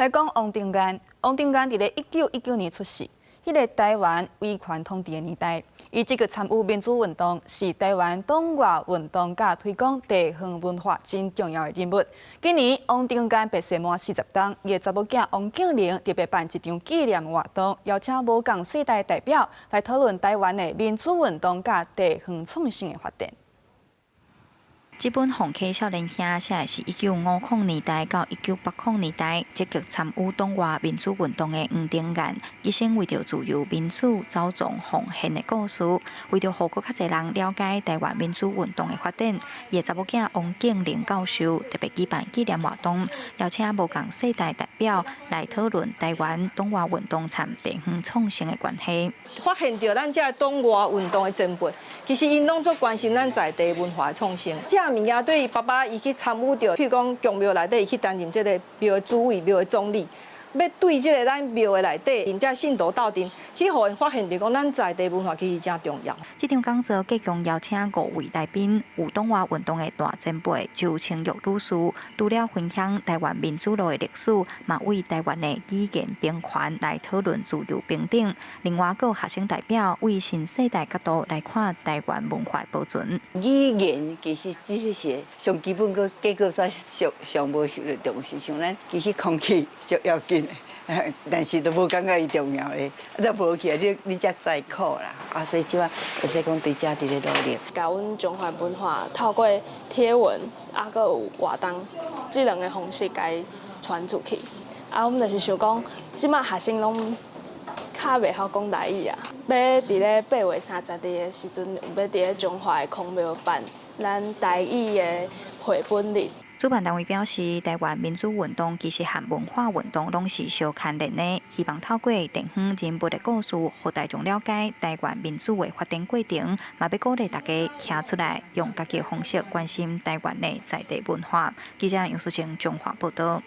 來講王定安，王定安佇咧1919年出世，彼個台灣威權統治的年代，伊積極參與民主運動，是台灣黨外運動佮推廣地方文化真重要的人物。今年王定安病逝滿40冬，伊的查某囝王景玲特別辦一場紀念活動，邀請無仝世代代表來討論台灣的民主運動佮地方創生的發展。這本《洪溪少年兄》寫的是1950年代到1980年代積極參與黨外民主運動的黃定彥，一生為著自由民主走傱奉獻的故事。為著予閣較濟人了解台灣民主運動的發展，伊的查某囝王景玲教授特別舉辦紀念活動，邀請無仝世代代表來討論台灣黨外運動參地方創生的關係。發現著咱這黨外運動的前輩，其實𪜶攏足關心咱在地文化的創生。這物件對伊爸爸伊去參與著，譬如講宮廟內底伊去擔任這個廟的主委、廟的總理，欲對這個咱廟的內底，𪜶遮信徒鬥陣，去予𪜶發現著講咱在地文化其實誠重要。這場講座共計邀請五位來賓，有黨外運動的大前輩周清玉女士，除了分享台灣民主路的歷史，嘛為台灣的語言平權來討論自由平等。另外，閣有學生代表為新世代角度來看台灣文化保存。語言其實只是上基本，閣結果煞上上無受著重視，像咱其實空氣足要緊的，但是都無感覺伊重要咧，啊，都無去啊，你你才知苦啦。啊，所以這擺會使講對遮佇咧努力。共阮中華文化透過貼文，啊，閣有活動，這兩个方式共傳出去。啊，阮就是想講，這擺學生攏較袂曉講台語啊，欲佇咧8月30日的時陣，欲佇咧彰化的孔廟辦咱台語的繪本日。主辦單位表示，台灣民主運動其實和文化運動攏是相牽連的，希望透過地方人物的故事，予大眾了解台灣民主的發展過程，嘛欲鼓勵大家站出來，用家己的方式關心台灣的在地文化。記者楊淑清彰化報導。